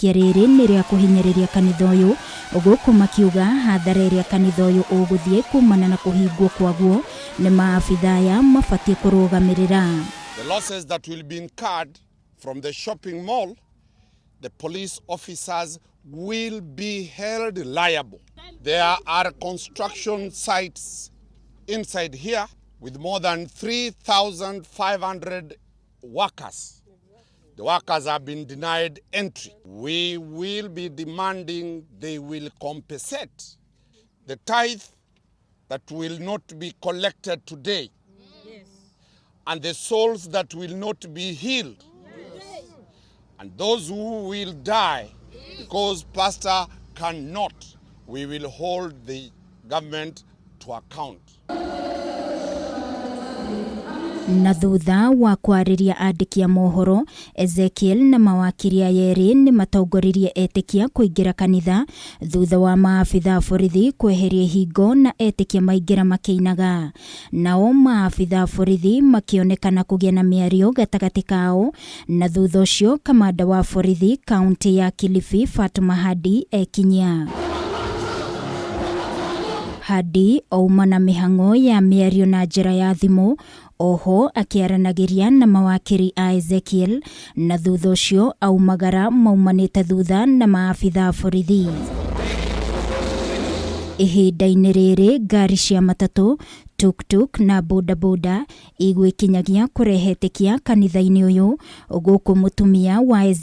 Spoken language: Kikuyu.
Rĩrĩ nĩ rĩa kũhinyĩrĩria kanitha ũyũ, gũkũ makiuga hathara ĩrĩa kanitha ũyũ ũgũthiĩ kumana na kũhingwo kwaguo nĩ maabitha aya mabatiĩ kũrũgamĩrĩra. The losses that will be incurred from the shopping mall, the police officers will be held liable. There are construction sites inside here with more than 3,500 workers. The workers have been denied entry. We will be demanding they will compensate the tithe that will not be collected today and the souls that will not be healed and those who will die because pastor cannot. We will hold the government to account. Na thutha wa kwarĩria andĩki a mohoro, Ezekiel na mawakiri aya erĩ nĩ matongoririe etĩkia kũingĩra kanitha thutha wa maabitha a borithi kweheria ihingo na etĩkia maingĩra makĩinaga. Nao maabitha a borithi makĩonekana kũgĩa na mĩario gatagatĩ kao, na thutha ũcio kamanda wa borithi kaunti ya Kilifi, Fatuma Hadi, ekinyia. Hadi auma na mĩhang'o ya mĩario na njĩra ya thimũ, oho akĩaranagĩria na mawakiri a Ezekiel, na thutha ũcio aumagara maumanĩte thutha na maabitha a borithi. Ihinda-inĩ rĩrĩ, ngari cia matatũ, tuktuk na bodaboda igwĩkinyagia kũrehe etĩkia kanitha-inĩ ũyũ, gũkũ mũtumia wa